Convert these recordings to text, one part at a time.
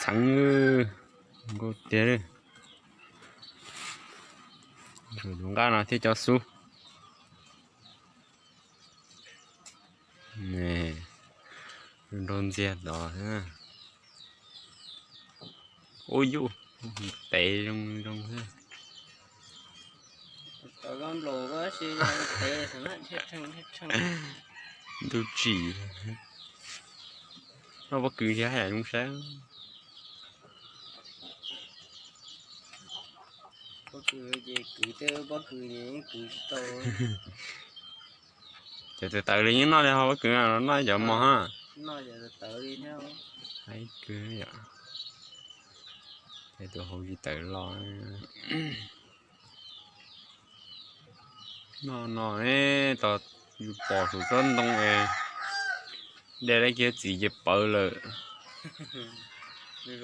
txheev, nkauj tiag. Tus nqaj no thiab cov xub. Nraug ntxiag tod. Ub yuj, tev zoo zoo xwb. Ntuj tsim. Noj pob kws thiab haj yam zoo saib. Pob kws ces kwv tej pob kws ces yeej kwv tsis tau. Cov tawv tawv li yeej noj li ho pob kws los noj cov mos ha. Haib kawg yom. Tus hauv tsis tawv los. Noj no, tos yus pom saum tsob ntoo es de lawv kiag txiv ces pawv lawm. Tsis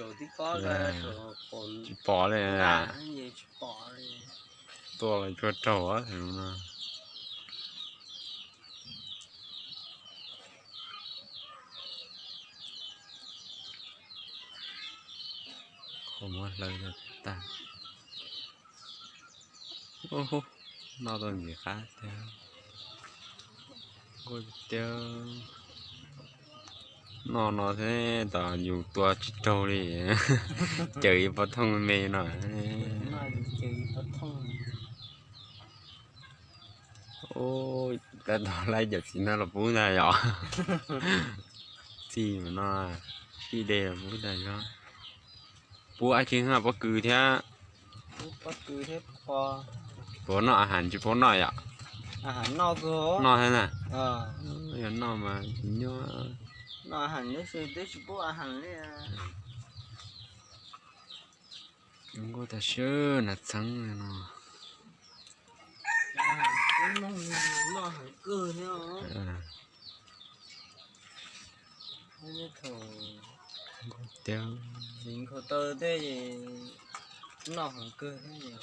pom li. Tuaj los tsuag raug no. Qhov muab hlawv tag. Noj tau ntxim qab tiag. Noj no thiab tos yus tua tsis raug li. Caws ib pob thooj me no. Tab tom laib cov txiv no los pub ntag yom. Txij no sib de los pub ntag yom. Pub dab tsi, pob kws thiab. Puas noj a has tsis pub noj yom? Noj thiab na. Yog noj mas tsis nyuaj. Nkauj tas sawb na txheeb no. Nkauj tiag.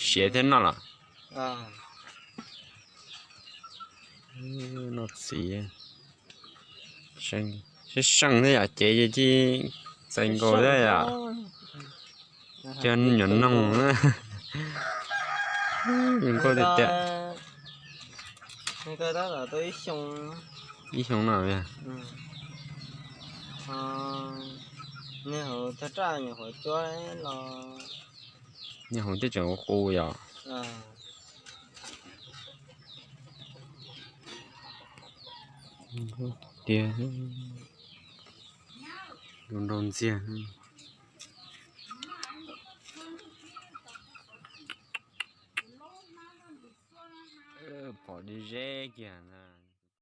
Siav thiab noj los? Noj txiv. Seej thiab yom, cev ces txais nkaus thiab yom. Cov nyuam noog. Zoo nkauj tiag tiag. Ib xyoo no. Niag hauv teb tseem qus qus yom. Tiag, nraug ntxiag. Pom ze ze kiag na.